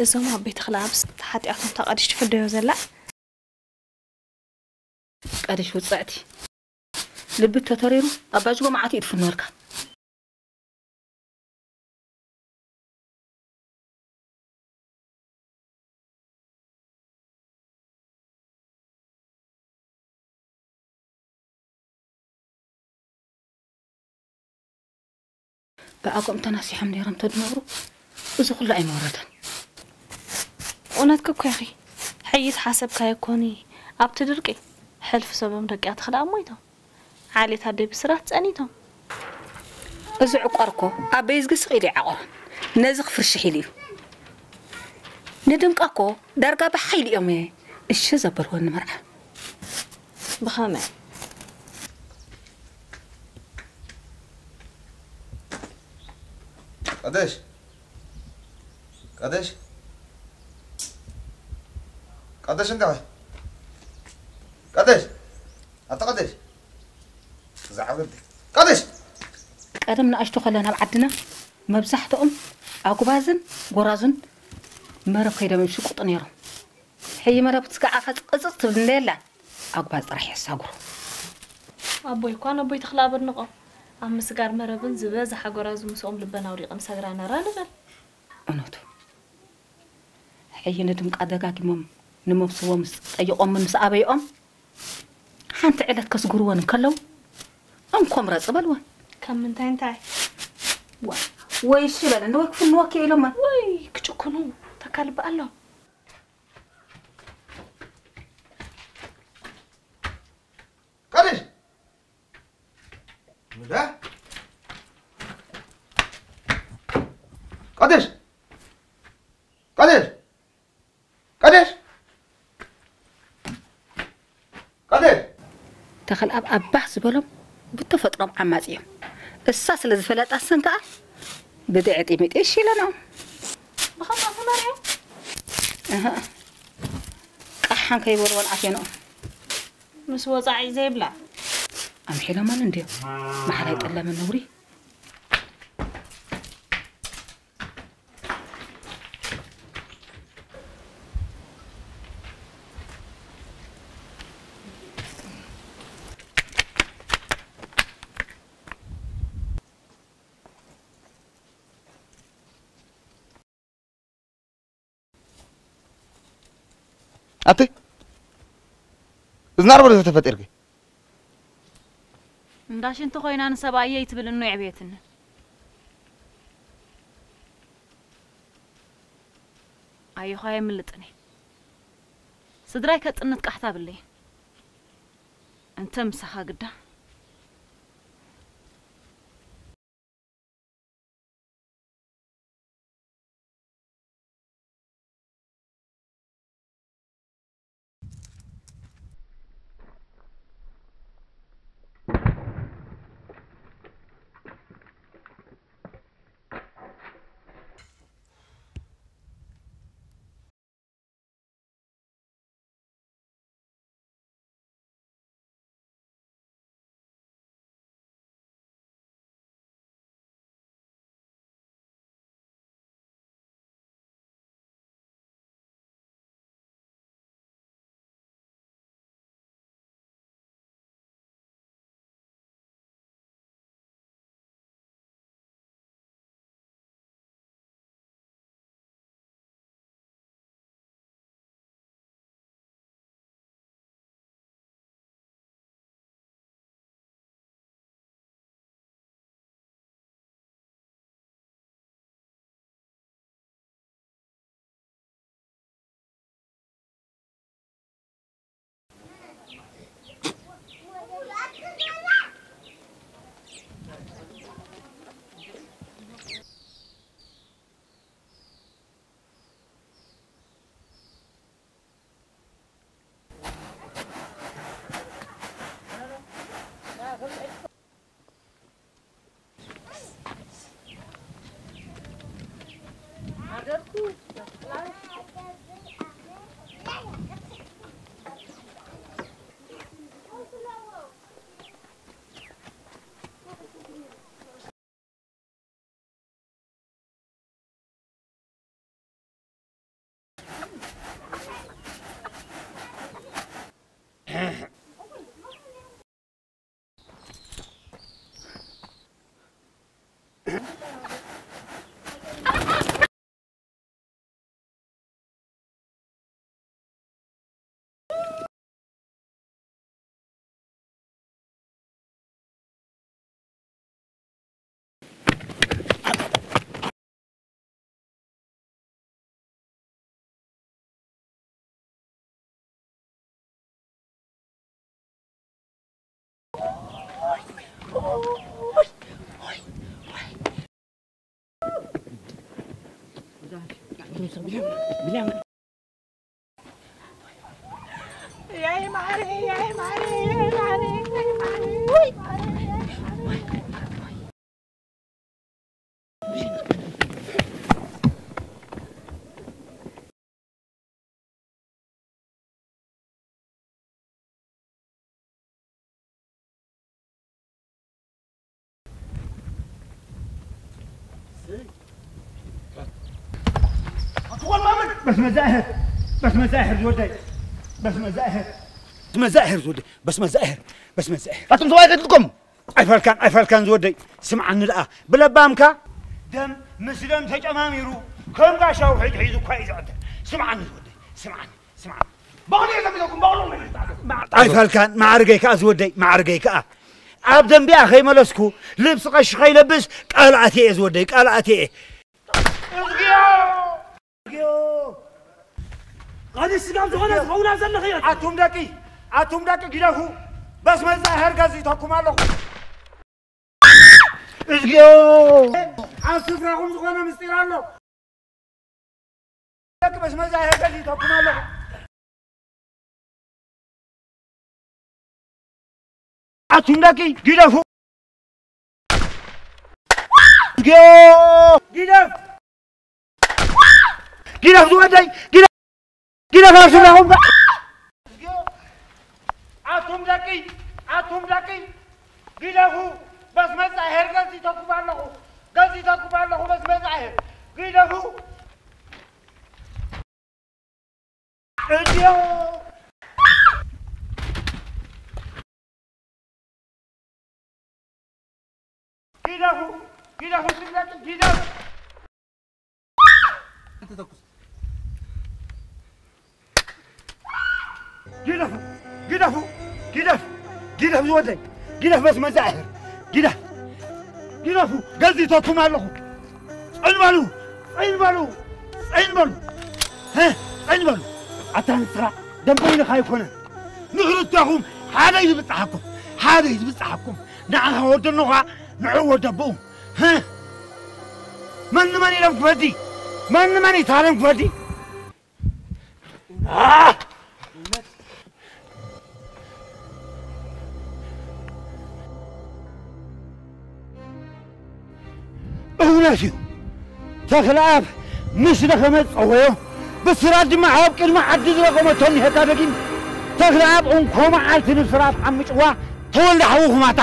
እዞም ኣብ ቤት ክላብስ ሓጢኣቶም ተቐዲሽ ትፍደዮ ዘላ። ቀዲሽ ውፅዕቲ። ልቢ ተተሪሩ ኣባጅጎ መዓት እዩ ትፍነወልካ። ብኣጎም ተናሲሖም ነይሮም ተድነብሩ፣ እዚ ኩሉ ኣይመወረደን። እውነትኪ እኮ ኢኺ። ሕይት ሓሰብካዮ ኮኒ ኣብቲ ድርቂ ሕልፊ ሰቦም ደቂያ ትኽልኣ ሞይቶም። ዓሌት ኣደይ ብስራት ጸኒቶም። እዚ ዕቋር እኮ ኣበይ ዝግስቕ ኢሉ ይዓቆሮም። ነዚ ክፍርሽሕ ኢሉ እዩ። ንድምቃ እኮ ዳርጋ ብሓይሊ እዮም እሺ ዘበልዎ ንመርዓ። ብኸመይ? ቀደሽ፣ ቀደሽ፣ ቀደሽ፣ እንታይ? ቀደሽ፣ ኣታ ቀደሽ፣ እዛ ዓብደልቲ፣ ቀደሽ። ቀደም ንኣሽቱ ከለና ኣብ ዓድና መብዛሕትኦም ኣጉባዝን ጎራዙን መረብ ከይዶም ይሽቁጡ ነይሮም። ሕጂ መረብ ስጋዕ ኣፋ ቅጽጽ ትብል እንደ የላን፣ ኣጉባዝ ጥራሕ የሳጉሩ። ኣቦይ እኳ ነቦይ ተኽለ ኣብ ኣድንቖ ኣብ ምስጋር መረብን ዝበዝሓ ጎራዙ ምስኦም ልበን ኣውዲቐን ሰግራ ነራ ንበል። እውነቱ። ሕጂ ንድምቃ ደጋጊሞም ንመብስቦም ምስ ጠይቖምን ምስ ኣበይኦም፣ ሓንቲ ዕለት ከስጉርወን እንከለዉ፣ እንኮ ምረጽ በልወን። ከም ምንታይ እንታይ? ዋ፣ ወይ እሺ በለን፣ ወይ ክፍንወኪ ኢሎመን። ወይ ክጭክኑ ተካልቢ ኣሎ። ቀደሽ! ምዳ? ቀደሽ! ቀደሽ! ቀደሽ! ቀደሽ! ተኽልኣብ ኣባህ ዝበሎም ብተፈጥሮም ዓማጽ እዮም። እሳ ስለ ዝፈለጣ ሰን ከኣ ብድዒ ጢሚጢ እሺ ኢለንኦም። ብኸምኣ ተመርዕዮም? እህ። ቃሓን ከይበልወን ኣትየንኦም። ምስ ወጻዒ ዘይብላ። ኣምሒሎመን እንድዮም። ማሕላይ ጠለመ ነውሪ። ኣቲ፣ እዝና ኣርበዶ ተፈጢርኪ? እንዳ ሽንቲ ኮይና ንሰብኣየይ ትብል እኖ የዕብየትኒ። ኣየኹ ኣየምልጥኒ። ስድራይ ከጥንት ቃሕታ ብለይ። እንተ ምሳኻ ግዳ። በስመ ዛእህር፣ በስመ ዛእህር ዝወደይ፣ በስመ ዛእህር፣ በስመ ዛእህር ዝወደይ፣ በስመ ዛእህር፣ በስመ ዛእህር። ኣቱም ሰብኣይ ቀትልኩም። ኣይፈልካን፣ ኣይፈልካን ዝወደይ፣ ስምዓኒ ደኣ። ብለባምካ ደም ምስ ደም ተጨማሚሩ ከም ጋሻ ውሕጅ ሒዙ እኳ እዩ ዝዕተር። ስምዓኒ ዝወደይ፣ ስምዓኒ፣ ስምዓኒ። በቕሉ እየ ዘሚተኩም፣ በቕሉ። ኣይፈልካን፣ ማዕርገይ ከኣ ዝወደይ፣ ማዕርገይ ከኣ። ኣብ ደንቢኣ ከይመለስኩ፣ ልብሲ ቀሺ ከይለብስ፣ ቃል ኣትየ እየ ዝወደይ፣ ቃል ኣትየ እየ። እዝግዮ! እዝግዮ! ቐዲ ስጋብ ዝኾነ ዝኸውን ኣብ ዘለኽዮ። ኣቱም ደቂ፣ ኣቱም ደቂ ግደፉ። በስመ ዛእህር ገዚተኩም ኣለኹ። እዝግዮ! ኣብ ስፍራኹም ዝኾነ ምስጢር ኣሎ። ደቂ በስመ ዛእህር ገዚተኩም ኣለኹ። ኣቱም ደቂ ግደፉ። እዝግዮ! ግደፍ! ግደፍ ዝወደይ! ግደፍ! ግደፍ ኣብ ስፍራኹም! ኣቱም ደቂ! ኣቱም ደቂ! ግደፉ! በስመ ዛእህር ገዚተኩም ኣለኹ! ገዚተኩም ኣለኹ በስመ ዛእህር! ግደፉ! እዝግዮ! ግደፉ! ግደፉ! ስላጡ! ግደፉ! ግደፉ! ግደፉ! ግደፍ! ግደፍ ዝወደይ! ግደፍ በስመ ዛእህር! ግደፍ! ግደፉ! ገዚተኩም ኣለኹ! ጽን በሉ! ጽን በሉ! ጽን በሉ! ሀ! ጽን በሉ! ኣታ ንስኻ ደንበይንኻ ኣይኮነን። ንኽልተኹም ሓደ እዩ ዝብጽሓኩም። ሓደ እዩ ዝብጽሓኩም። ንዓኻ ወዲ ኣኖኻ ንዕኡ ወዲ ኣቦኡ። ሀ! መን ንመን ኢሎም ክፈዲ? መን ንመን ይታለም ክፈዲ? ኣህ! እውነት እዩ። ተኽለኣብ ምስ ደኸመ ዝጸወዮ፣ ብስራት ድማ ኣብ ቅድሚ ዓዲ ዝረቐመቶ እኒሀታ ደጊም። ተኽለኣብ እንኮ መዓልቲ ንብስራት ዓምጭዋ፣ ተወልደ ሓውኹም ኣታ።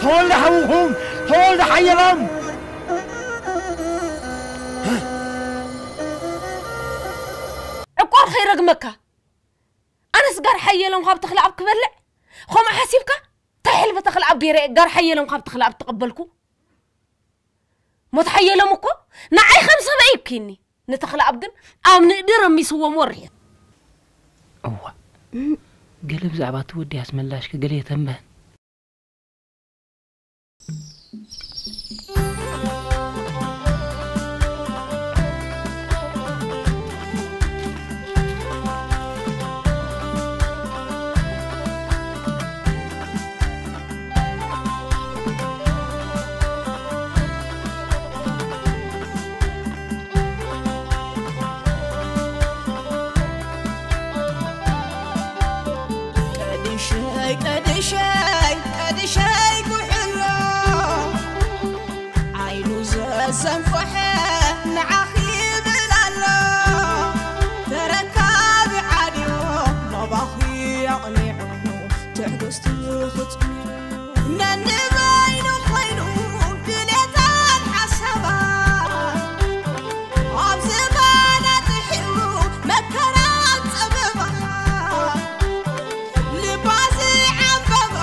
ተወልደ ሓውኹም፣ ተወልደ ሓየሎም። ዕቋር ኸይረግመካ። ኣነስ ጋር ሓየሎም ካብ ተኽለኣብ ክበልዕ? ኸምኡ ሓሲብካ? እንታይ ሕልፊ ተኽለኣብ ገይረ እየ ጋር ሓየሎም ካብ ተኽለኣብ ተቐበልኩ? ሞት ሓየሎም እኮ ንዓይ ከም ሰበይ ይብክይኒ። ንተኽለኣብ ግን ኣብ ንእዲ ረሚስዎም ወሪሑ። እዋ፣ ገለ ብዛዕባ እቲ ወዲ ኣስመላሽ ከ ገለ የተንበህን? ቀድሸይ ቀድሸይ ቀድሸይ ጉሕሎ ዓይኑ ዘሰንቆሐ ንዓኺ ይብል ኣሎ። ተረካቢ ዓድዮ ናባኺ ኣቕኒዑ ትዕግስቲ ክጽንዕ ነንበይኑ ኮይኑ ድሌታት ሓሳባት ኣብ ዝባና ጥሒኡ መከራ ጸበባ ልባ ዝዓንበቦ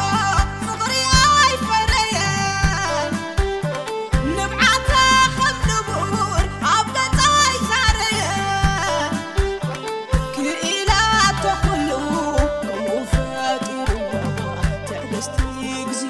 ፍቕሪ ኣይፈረየ ንብዓታ ከም ንቡር ኣብ ገጻ ኣይዛረየ ክኢላቶ ኩሉ ከምኡ ፈጢርዋ ትዕግስቲ ግዜ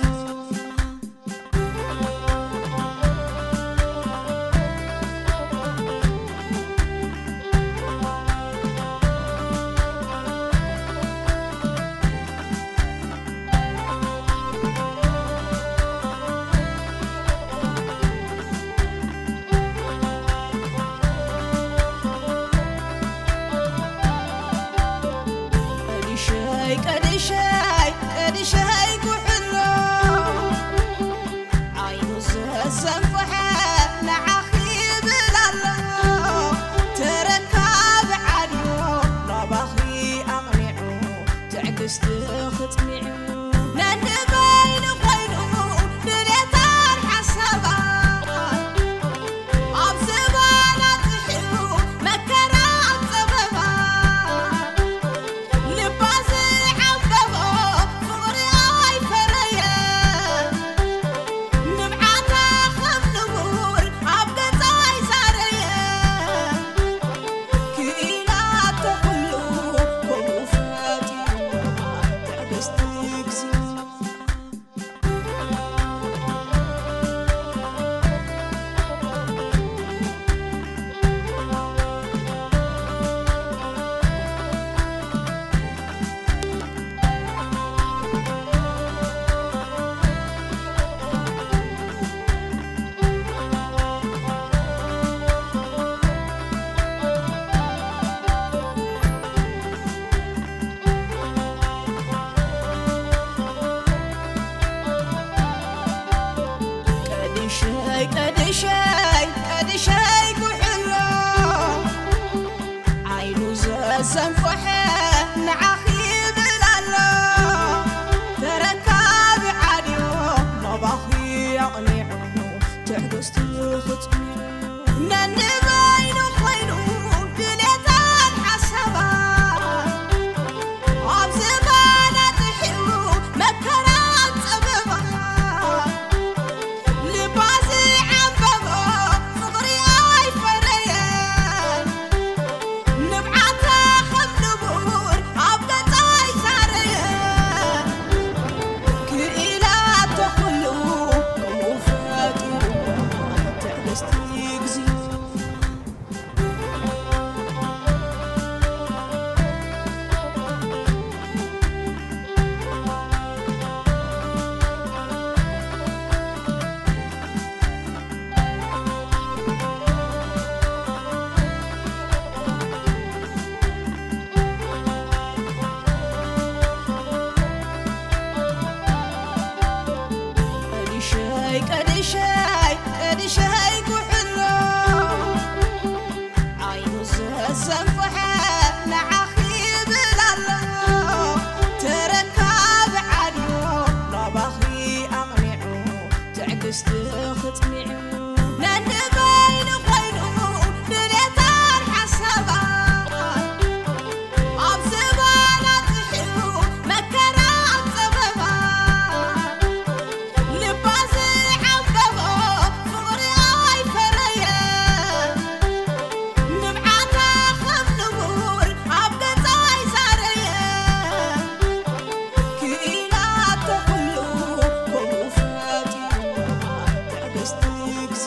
ሸይ ቀድሸይ ጉሕሎ ዓይኑ ዘሰንፈሐ ንዓኺ ይብል ኣሎ። ተረካቢ ዓድዮ ናባኺ ኣቕኒዑ ትዕግስቲ ክጽንዕ ነንበይኑ ኮይኑ ድሌታን ሓሳባን ኣብ ዝባና ጥሒኡ መከራ ጸበባ ልባ ዝዓንበቦ ፍቕሪ ኣይፈረየን። ንብዓታ ከም ንቡር ኣብ ገጻ ኣይዛረየን። ክኢላቶ ኩሉ ከምኡ ፈጢሩ ትዕግስቲ ግዜ ቀድሸይ ቀድሸይ ቀድሸይ ጉሕሎ ዓይኑ ዘሰንፈሐ ንዓኺ ይብል ኣሎ። ተረካቢ ዓድዮ ናባኺ ኣቕኒዑ ትዕግስቲ ክጽኒዑ ነንበይኑ ኮይኑ ድሌታን ሓሳባን ኣብ ዝባና ጥሒኡ መከራ ኣብ ጸበባ ልባ ዝዓንበቦ ፍቕሪ ኣይፈረየ። ንብዓታ ከም ንቡር ኣብ ገጻ ኣይዛረየ። ክኢላቶ ኩሉ ከምኡ ፈጢሩ ትዕግስቲ ግዜ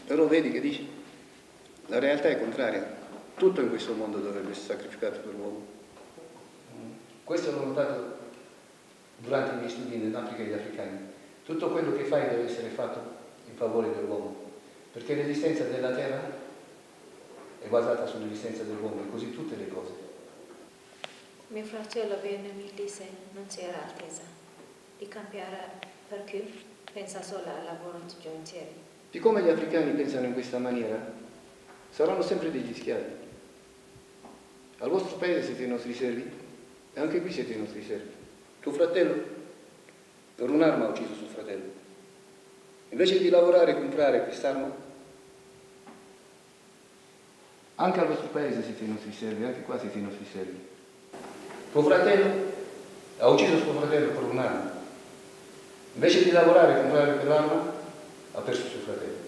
Però vedi che dici, la realtà è contraria. Tutto in questo mondo dovrebbe essere sacrificato per l'uomo. Questo l'ho notato durante i miei studi in Africa e gli africani. Tutto quello che fai deve essere fatto in favore dell'uomo, perché l'esistenza della terra è basata sull'esistenza dell'uomo, e così tutte le cose. Mio fratello viene mi dice non c'era altezza di cambiare perché pensa solo al lavoro di John Terry. Siccome gli africani pensano in questa maniera, saranno sempre degli schiavi. Al vostro paese siete i nostri servi e anche qui siete i nostri servi. Tuo fratello? Per un'arma ha ucciso suo fratello. Invece di lavorare, comprare quest'arma. Anche al vostro paese siete i nostri servi, anche qua siete i nostri servi. Tuo fratello ha ucciso suo fratello per un'arma. Invece di lavorare e comprare quell'arma, ha perso suo fratello.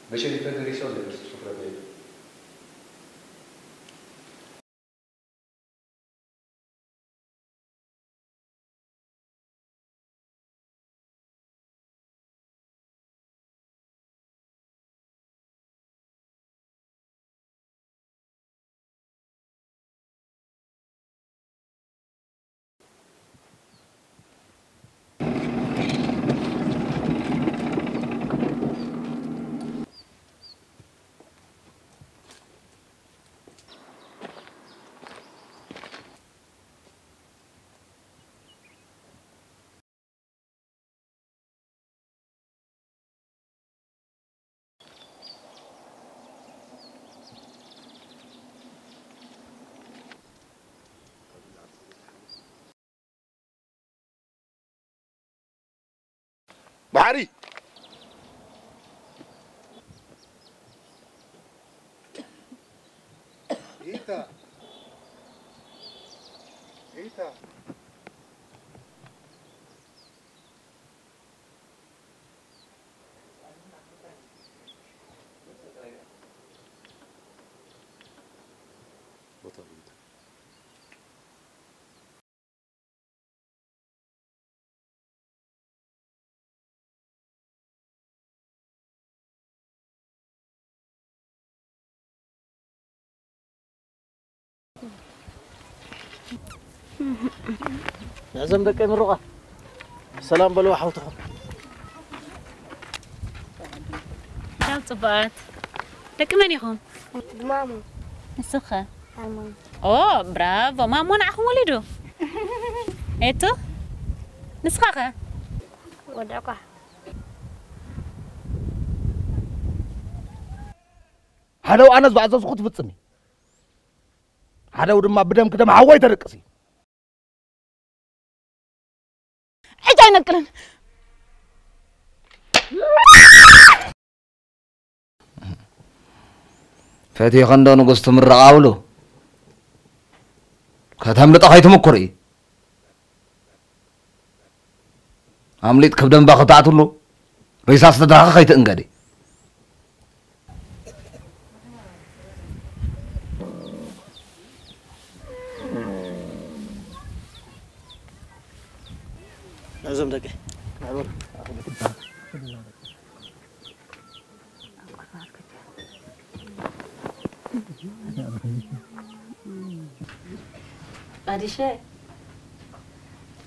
Invece di perdere i soldi, ha perso suo fratello. ባሕሪ። ኢታ። ኢታ። ነዞም ደቀይ ምሩቓት ሰላም በልዋ ሓውትኹም። ቻው ጽቡቓት። ደቂ መን ኢኹም? ማሙ ንስኸ? ኣልማን ኦ ብራቮ፣ ማሞ ንዓኹም ወሊዱ። ኤቱ ንስኻ ኸ? ወደዕኳ ሓደው ኣነ ዝኣዘዝኩ ትፍጽሚ፣ ሓደው ድማ ብደም ክደም ሓወይ ተደቅሲ። ሕጂ ኣይነቅልን። ፈቲኺ እንዶ ንጉስ ትምረቓ ብሉ። ከተምልጦ ከይትምኩሪ። ኣምሊጥ ክብደንባ ክተኣትሉ። ሬሳ ዝተድረኸ ከይትእንገዲ። ነዞም ደቂ ኣዲሸ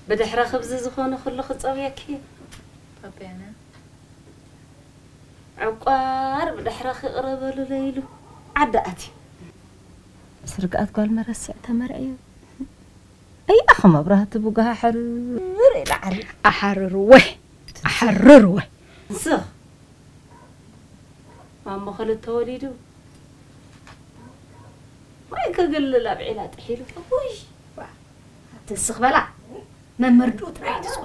ብድሕረ ክብዚ ዝኾነ ኩሉ ክጸብየኪ ኣበና ዕቋር ብድሕረ ክቕረበሉ ለይሉ ዓዲ ኣትዩ ስርግኣት ጓል መረስዕ ተመርዕዩ እያ ኸ መብራህቲ ብጓሃ ሕርር ኢላ ዓሪ ኣሓርርወ ኣሓርርወ ንስኽ ማሞ ክልተ ወሊዱ ማይ ከግልል ኣብ ዒላ ጥሒሉ ውይ ትስኽ በላ መመርድኡ ጥራይ ትስኮ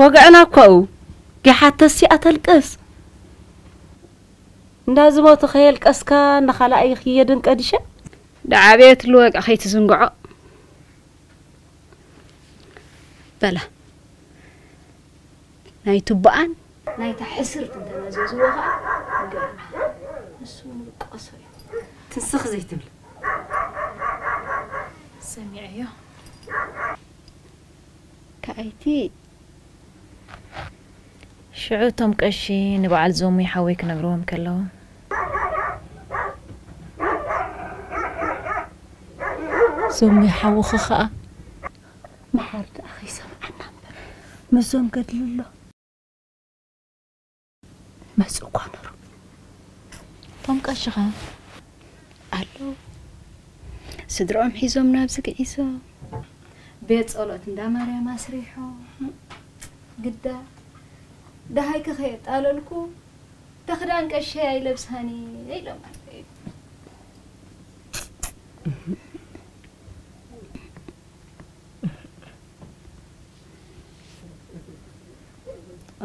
ወግዕና እኮ እዩ ጊሓተስ እያ ተልቅስ እንዳ ዝሞተ ከየልቀስካ ንኻልኣይ ክየድን ቀዲሸ ደዓበየትሉ ወግዒ ከይትዝንግዖ በላ ናይ ቱቦኣን ናይታ ሕስርት እንተመዘዝዎ ኸዓ ንገርና ንሱ ምልቀሶ እዩ ትንስኽ ዘይትብል ሰሚዐዮ ከኣይቲ ሽዑ እቶም ቀሺ ንበዓል ዞሙይ ሓወይ ክነግርዎም ከለዉ ዞሙይ ሓውኺ ኸዓ መሓር ደኣ ከይሰምዓና እምበር ምስዞም ገድሊ ኣሎ መጹ እኳ ነሩ እቶም ቀሺ ኸ ኣለዉ ስድርኦም ሒዞም ናብዚ ግዒዞም ቤት ጸሎት እንዳ ማርያም ኣስሪሖም ግዳ ደሃይኪ ከየጣለልኩ ተኽዳን ቀሸይ ኣይለብሳን እየ ኢሎም ኣለዉ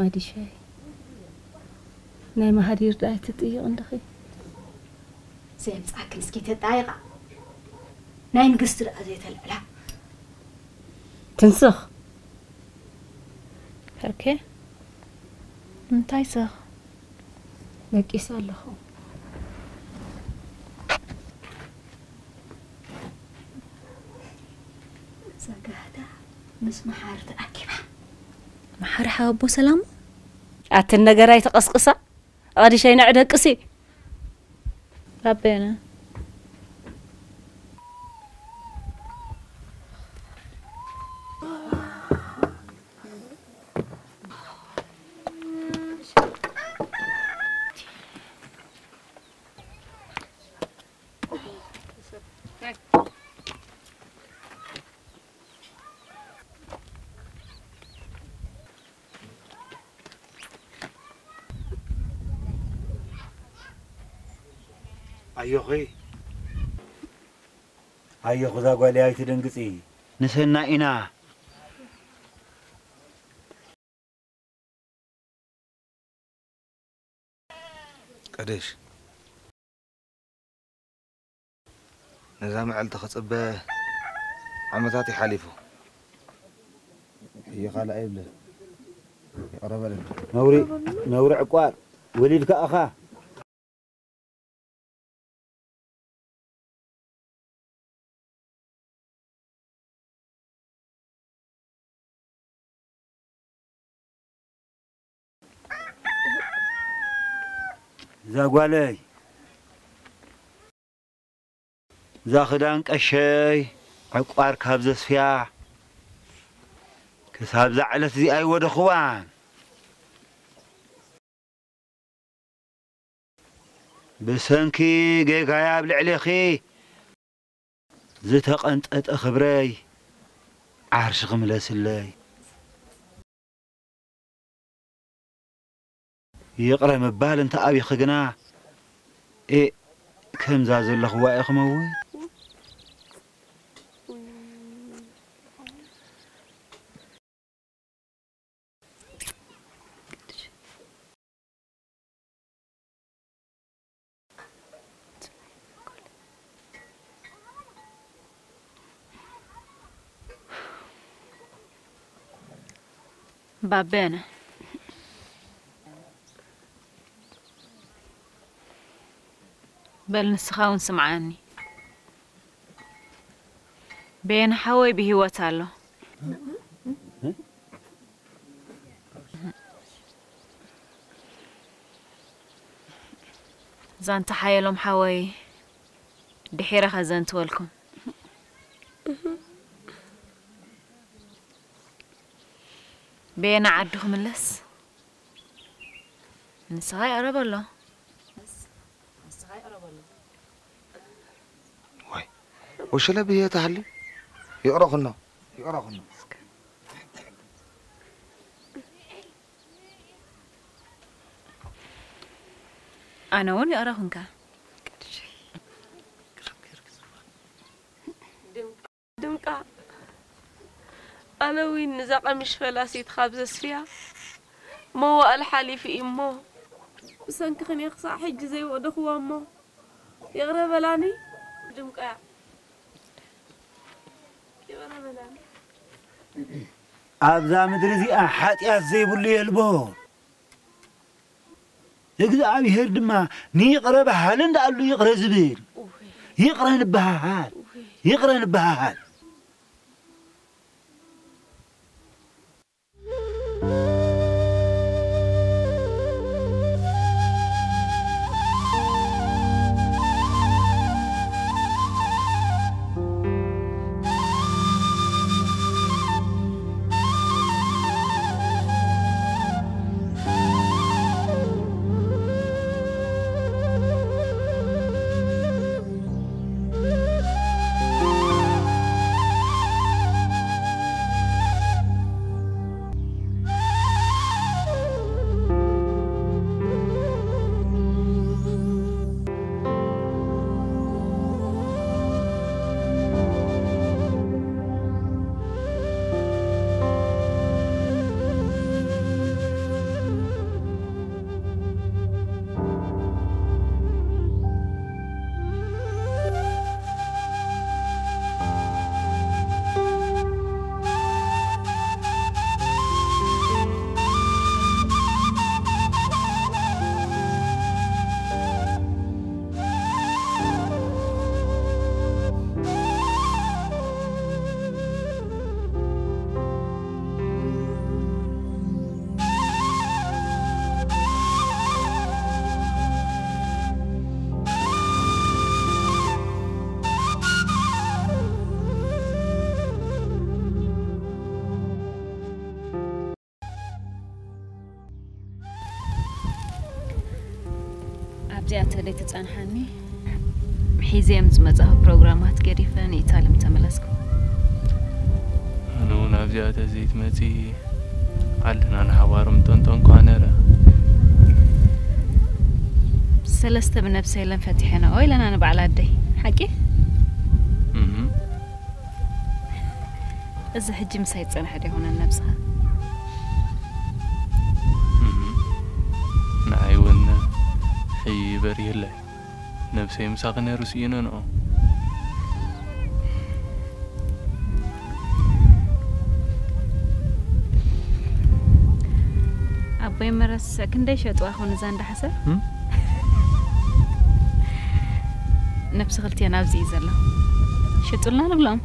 ኣዲሸይ ናይ ማሃዲር ደኣ ኣይትጥይቕ እንድኺ ዘየምጻክን እስኪ ተጣይቓ ናይ ንግስቲ ደኣ ዘይተልዕላ ትንስኽ ፐርኬ እንታይ ስኽ ደቂሰ ኣለኹ ዘጋህዳ ምስ መሓር ተኣኪባ መሓር ሓወቦ ሰላሙ ኣትን ነገር ኣይተቐስቅሳ ኣዲሸይ ንዕ ደቅሲ ኣበና ኣዮኺ ኣዮኺ እዛ ጓለይ ኣይትደንግጺ ንስና ኢና። ቀደሽ፣ ነዛ መዓልቲ ክጽበ ዓመታት ይሓሊፉ። ሕጂ ካልእ ኣይብልን። ይቕረ በለኒ። ነውሪ፣ ነውሪ ዕቋር። ወሊድካ ኣኻ። እዛ ጓለይ፣ እዛ ክዳን ቀሸይ ዕቋር ካብ ዘስፍያ ክሳብ እዛ ዕለት እዚኣ ኣይወደኽዋን። ብሰንኪ ጌጋይ ኣብ ልዕሌኺ ዝተቐንጠጠ ክብረይ ዓርሽኺ ምለስለይ። ይቕረ ምባል እንተ ኣብይኺ ግና፣ ኤእ፣ ከምዛ ዘለኽዋ እየ ክመውት። ባቤነ፣ በል ንስኻ እውን ስምዓኒ። ቤነ ሓወይ ብህይወት ኣሎ። ዛንታ ሓየሎም ሓወይ ድሒረ ከዘንትወልኩም። ቤና ዓዱ ክምለስ ንስኻ ይቕረብ ኣሎ። ወይ ወሸለ ብየ ተሃሊ ይቕረኹኖ ይቕረኹኖ። ኣነ እውን ይቕረኹንካ። ድምቃ፣ ኣነ እውን ንዛ ቀምሽ ፈላሲት ካብ ዘስፍያ መዋእል ሓሊፉ እዩ እሞ፣ ብሰንክኽን እየ ክሳዕ ሕጂ ዘይወደኽዋ እሞ፣ ይቕረ በላኒ ድምቃ፣ ይቕረ በላኒ። ኣብዛ ምድሪ እዚኣ ሓጢኣት ዘይብሉ የልቦን። እግዚኣብሄር ድማ ንይቕረ በሃሊ እንዳኣሉ ይቕረ ዝብል። ይቕረ ንበሃሃል፣ ይቕረ ንበሃሃል። ኣብዚኣ ተደይ ትጸንሓኒ። ሒዘዮም ዝመጻኹ ፕሮግራማት ገዲፈ ንኢታሊ ምተመለስኩ። ኣነ እውን ኣብዚኣ ተዘይትመጺ ዓድና ንሓባር ምጠንጠንኳ ነረ። ሰለስተ ብነብሰ የለን ፈቲሐና ኦ ኢለና ንባዕል ኣደይ። ሓቂ? እህ። እዚ ሕጂ ምሳይ ዝጸንሐ ዶ ይኾነን ነብስኻ? እህ። ንዓይ እውን ሕይ በሪህለይ። ነብሰይ ምሳኺ ነይሩ ስኢነ ንኦ። ኣቦይ መረስ ክንደይ ሸጥዋ ኾን እዛ እንዳሓሰብ? እም? ነብሲ ክልቲኤን ኣብዚ እዩ ዘሎ። ሽጡልና ንብሎም።